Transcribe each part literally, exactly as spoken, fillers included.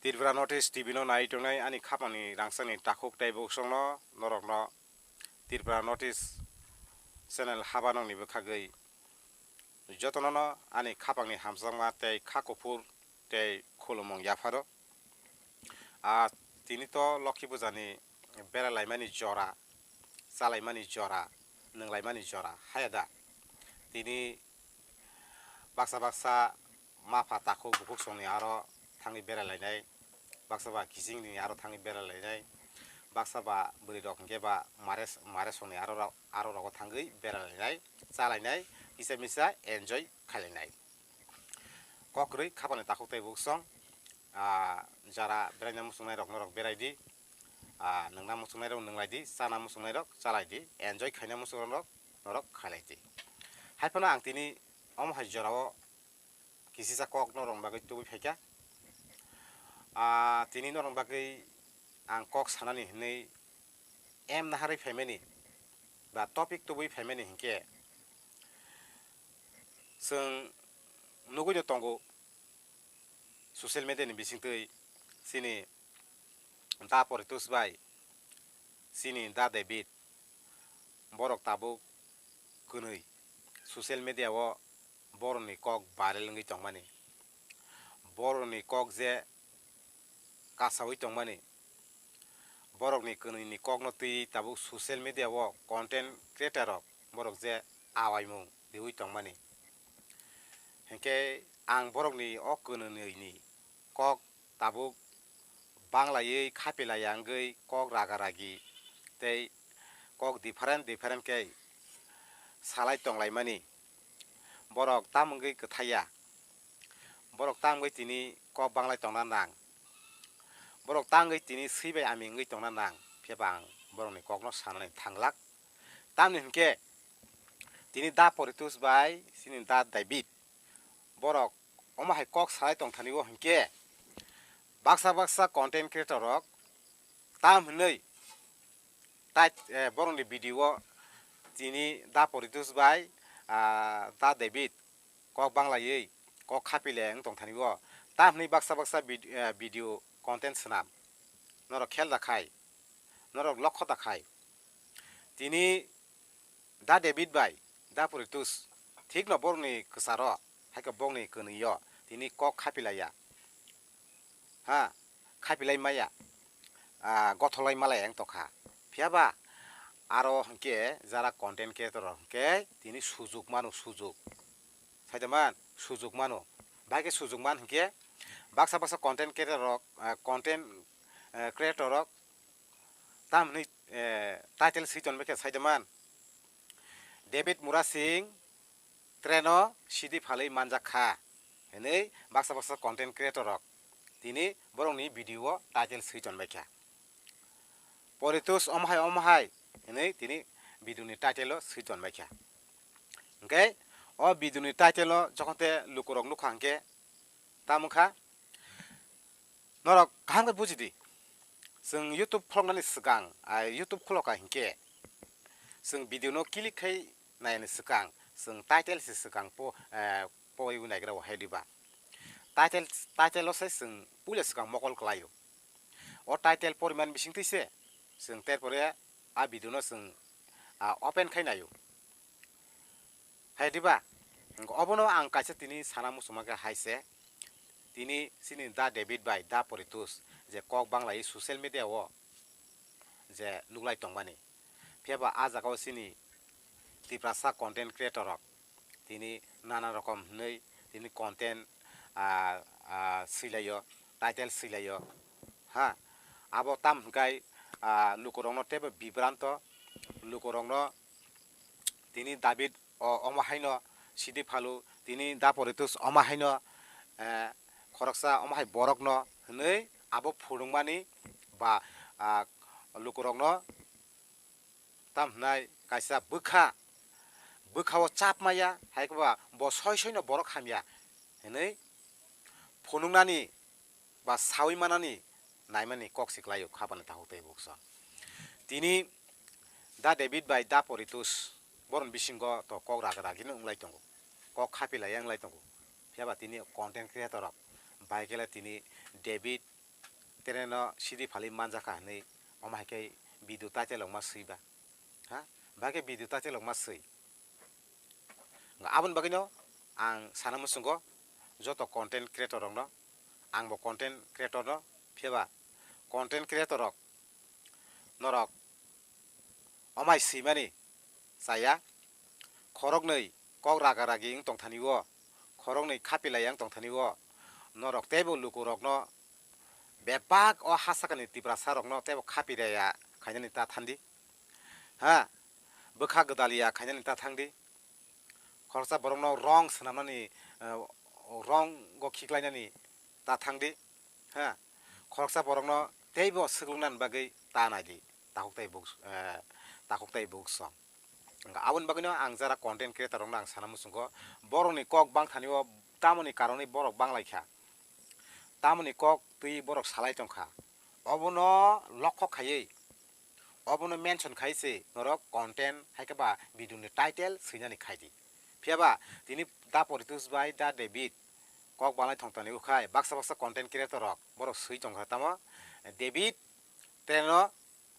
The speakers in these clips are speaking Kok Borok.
Tripura North East T V no nai tongnai ani khapangni rangchakni takhuk tei buksongno norokno Tripura North East channel habanokni bwkhagwi jotonono ani khapangni hamjakma tei kha kuphur tei khulumung yapharo. Ah, tini to Lokhi Pujani beralaimani jora, chalaimani jora, nwnglaimani jora, haya da? Tini baksa baksa mapha takhuk bukhuk songni aro thangwi beralainai, baksa ba kichingni aro thangwi beralainai, baksa ba bwrwi rok hwnkhe ba mare, mare songni aro rok, aro rogo thangwi beralainai, chalainai, kisa misa enjoy khailainai. Kokrwi khapani takhuk tei buksong, ah, jara beraina muchungnai rok norok berai di, ah, nwngna muchungnai rok nwnglai di, chana muchungnai rok chalai di, enjoy khaina muchungrok norok khailai di. Haiphano ang tini omo hai jorao kisisa kok norok bagwi tubui phaikha. Ah, tini norok bagwi ang kok sanani hinwi em naharwi phaimani ba topic tubui phaimani hinkhe chwng nugui no tongo social media ni bisingtwi chini Da Poritos bai chini Da David borok tabuk kwnwi social media o borokni kok viral wngwi tongmani, borokni kok je kasaui tongmani, borokni kwnwini kokno twi tabuk social media o content creator rok borok je awaimung riui tongmani. Hinkhe ang borokni o kwnwini kok tabuk banglaiwi khapilaiya wngwi kok raga ragi tei kok different different khe salai tonglaimani. Borok tam wngwi kwthaiya, borok tam wngwi tini kok banglai tongna nang, borok tam wngwi tini swi bai ami wngwi tongna nang, phiya ba ang borokni kokno sanani thanglak. Tamni hinkhe tini Da Poritos bai chini Da David borok omo hai kok salai tongthani o hinkhe baksa baksa content creator rok tam hinwi tai, eh, borokni video o tini Da Poritos bai, ah, Da David kok banglaiwi kok khapile wng tongthani o tam hinwi baksa baksa vid-, eh, video content swnam norok khel da khai, norok lokho da khai. Tini Da David bai Da Poritos thikno borokni kwcharo, haikhe bokni kwnwi o tini kok khapilaiya, ha, khapilai maya, ah, gotholai malai wng tongkha. Phiya ba aro hinkhe jara content creator rok hinkhe tini sujuk mano, sujuk. Saida man, sujuk mano. Bai khe sujuk man hinkhe baksa baksa content creator rok, ah, content, eh, creator rok tam hinwi, eh, title swi tonbaikha saida man, David Murasing train o sidi phalwi manjak kha hinwi baksa baksa content creator rok tini borokni video o title swi tonbaikha. Poritos omo hai omo hai hinwi tini video ni title o swi tonbaikha. Hinkhe o video ni title o jokhon te lukurok nukha hinkhe tamo wngkha, norok kaham khe buji di. Chwng YouTube khuloknani swkang, ai YouTube khuloka hinkhe chwng video no click khai naiyani swkang chwng title se swkang po, eh, poriwi naigra o hai diba. Title, title o se chwng puila swkang mokol kwlaio. O title poriman bisingtwi se chwng terpore a video no chwng, ah, open khai naio. Hai diba? Obono ang kaisa tini sana muchungma khe hai se, tini chini Da David bai Da Poritos je kok banglai social media o je nuklai tongmani. Phiya ba a jaga o chini Tiprasa content creator rok tini nana rokom hinwi tini content, ah, ah, swilaio, title swilaio. Ha, abo tam hwnkhe, ah, lukurokno teibo bibranto, lukurokno tini David o-, omo haino sidi phalu, tini Da Poritos omo haino, eh, khoroksa omo hai borokno hinwi abo phunukmani ba, ah, lukurokno tam hwnai kaisa bwkha, bwkha o chap maya, hai khe ba bo soi soino borok hamya hinwi phunuknani ba saui manani naimani kok se kwlaio kha bani takhuk tei buksa. Tini Da David bai Da Poritos boroni bisingo to kok ragra ragino wng lai tongo, kok khapilaiya wng lai tongo. Phiya ba tini content creator rok bai khe le tini David Tereno sidi phalwi manjakha hinwi omo hai khe video title rok ma swiba. Ha? Bahai khe video title rok ma swi. Aboni bagwino ang sana muchungo joto content creator rokno, angbo content creator no, phiyaba content creator rok norok omai swimani chaya, khoroknwi kok raga ragi wng tongthani o, khoroknwi khapilai wng tongthani o, norok teibo lukurokno bebak o ha sakani Tiprasa rokno teibo khapiraya khainani ta thandi. Ha, bwkha gwdaliya khainani ta thangdi. Khoroksa borokno wrong swnamnani, eh, wrong o khiklainani ta thangdi. Ha, khoroksa borokno teibo swklwngnani bagwi ta naidi. Takhuk tai buk, eh, takhuk tai buk song. Aboni bagwino ang jara content creator rokno ang sana muchungo, borokni kok bangthani o tamoni karonwi borok banglaikha, tamoni kok twi borok salai tongkha, obono lokho khaiwi, obono mention khai se norok content hai khe ba video ni title swinani khaidi. Phiyaba tini Da Poritus bai Da David kok balai thongtani ukhai baksa baksa content creator rok borok swi tongkha tamo David treno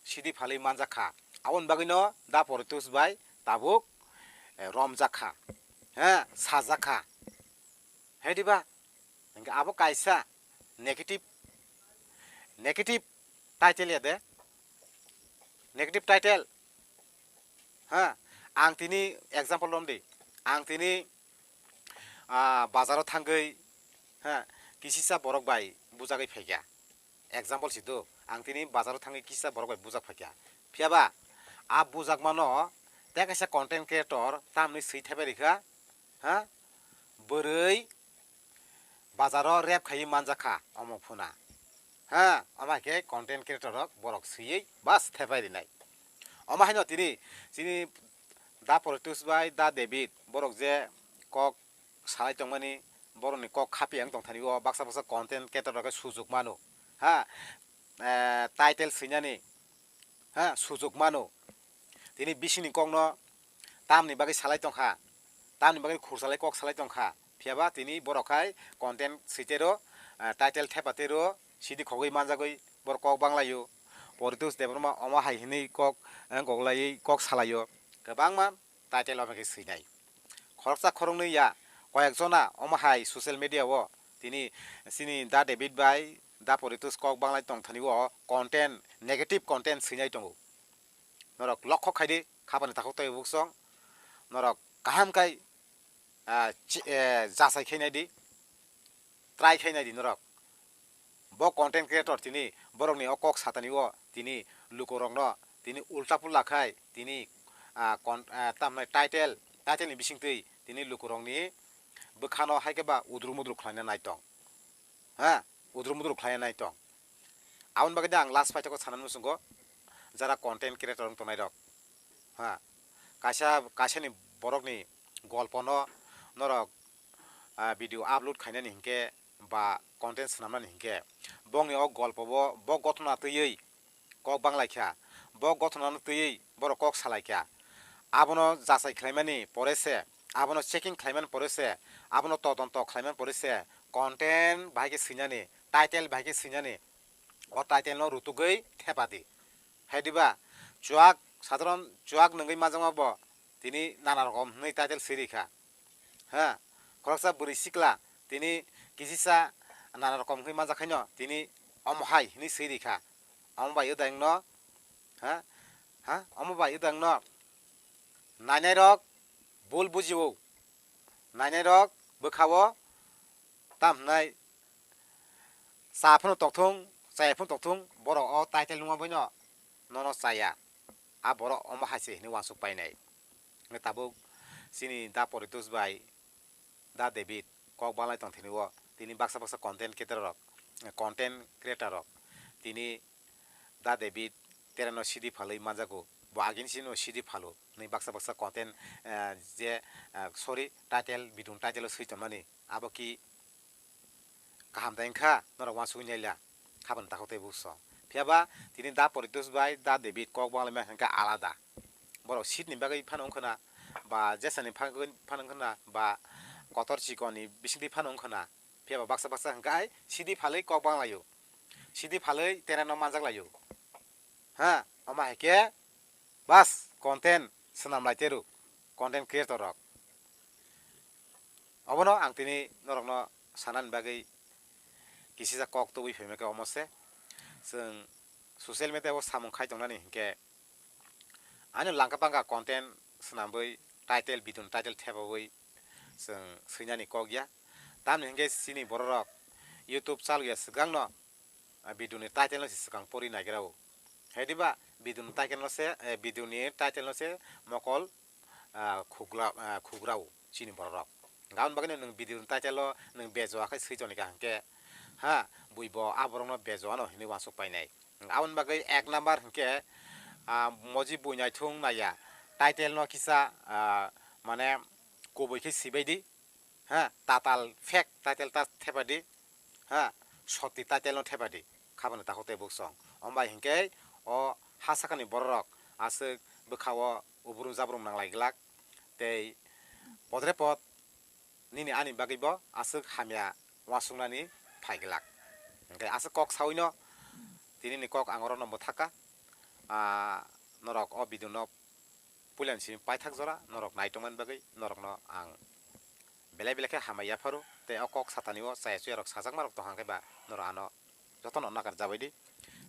sidi phalwi manjakha. Aboni bagwino Da Poritus bai tabuk, eh, romjakha, he, sajakha. He diba? Hingke abo kaisa negative, negative title ya de. Negative title. Ha, ang tini example lom di. Ang tini, ah, bazaro thangwi, ha, kisisa borok bai bujagwi phaikha. Example si do, ang tini bazaro thangwi kisa borok bai bujak phaikha. Phiyaba, a bujakmano tei kaisa content creator tamni swi thaibai rikha, ha? Bwrwi bazaro rep khaiwi manjakha omo phuna. Ha, omo hai khe content creator rok borok swiwi bas thaibai rinai. Omo haino tini chini Da Poritus bai Da David borok je kok salai tongmani, borokni kok khapiyang tongthani o baksa baksa content creator rok khe sujuk mano, ha, eh, title swinani, ha, sujuk mano. Tini bisingni kokno tamni bagwi salai tongkha, tamni bagwi khursalai kok salai tongkha, phiyaba tini borok hai content switero, eh, title thepa tero sidi khogwi manjagwi borok kok banglaio. Poritus Debbarma omo hai hinwi kok, eh, goglaiwi kok salaio. Kwbangma title omo khe swinai. Khoroksa khoroknwi ya, koyek jona omo hai social media o tini chini Da David bai Da Poritus kok banglai tongthani o content, negative content swinai tongo. Norok lokho khai di, khapani takhuk tei buksong. Norok kaham khai, ah, chi-, eh, jasai khai nai di, try khai nai di norok. Bo content creator tini borokni o kok satani o tini lukurokno tini ulta pulta khai tini, ah, kon-, ah, tamni title, title ni bisingtwi tini lukurokni bwkhano hai khe ba udru mudru khlaina nai tong. Ha, udru mudru khlaina nai tong. Aboni bagwi ang last paithakgo sana muchungo jara content creator wng tongnai rok. Ha, kaisa, kaisani borokni golpono norok, ah, video upload khainani hinkhe ba content swnamnani hinkhe bongni o golpo bo, bo gothona twiwi kok banglaikha, bo gothonano twiwi borok kok salaikha. Abono jachai khlaimani pore se, abono checking khlaimani pore se, abono todonto khlaimani pore se content bahai khe swinani, title bahai khe swinani, o title no rutugwi thepadi. Hai diba? Chuak, sadharon chuak nungwi manjakma bo tini nana rokom hwnwi title swi rikha. Ha, khoroksa bwrwi sikla tini kisisa nana rokom hwnwi manjakhaino tini omo hai hwnwi swi rikha. Omo bai odang no, ha, ha, omo bai odang no nainai rok bul bujio, nainai rok bwkhao tam hwnai cha phano tokthung, chaya phano tokthung, borok o title nungma boino nono chaya. A borok omo hai se hwnwi uansuk painai. Hwnwi tabuk chini Da Poritus bai Da David kok balai tongthani o tini baksa baksa content creator rok, content creator rok tini Da David tereno sidi phalwi manjago, bo agini sino sidi phalo hwnwi baksa baksa content, eh, je, eh, sorry, title, bidung title o swi tongmani abo ki kaham da wngkha, norok uansugwi naila, habani takhuk tei buksong. Phiyaba tini Da Poritus bai Da David kok banglaima hinkhe alada. Borok seat ni bagwi phano wngkhana, ba jesani phano wngkhana, ba kotor chikon ni bisingtwi phano wngkhana. Phiyaba baksa baksa hinkhe hai sidi phalwi kok banglaio. Sidi phalwi tereno manjak laio. Ha, omo hai khe bas content swnam lai teru, content creator rok. Obono ang tini norokno sanani bagwi kisisa kok tubui phaima khe omo se. Chwng social media o samung khai tongnani hinkhe ani langka pangka content swnamwi title, video ni title thepawi chwng swinani kok ya. Tamni hinkhe chini bororok YouTube chaluya swkangno ah, video ni title no se swkang pori naigra o. Hediba video ni title no se, eh, video ni title no se mokol, ah, khugla, ah, khugra o chini borok rok. Aboni bagwi no nwng video ni title o nwng bejoa khai swi toni ka hinkhe, ha, bui bo a borok no bejoa no hinwi uansuk painai. Aboni bagwi ek number hinkhe, ah, moji bui naithung naiya title no kisa, ah, mane kubui khe sibai di. Ha, tatal fake title ta thepadi, ha, soti title no thepadi, khabani takhuk tei buksong. Ombai hinkhe o ha sakani bororok aswk bwkha o ubrum jabrum nanglai glak, tei podre pod nini ani bagwi bo aswk hamya uansuknani phai glak. Hinkhe aswk kok sawino tini ni kok ang oro no mwthaka, ah, norok o video no puilani simi paithak jora norok naitongmani bagwi norokno ang belai belai khe hambai yapharo, tei o kok satani o chaya chuya rok sajakma rok tongkha khe ba norok ano jotono nakar jabai di,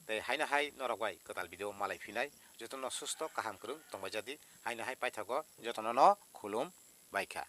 tei haino hai norok bai kwtal video malai phinai, jotono susto kaham kwrwng tongbai jadi, haino hai paithago jotono no khulum bai kha.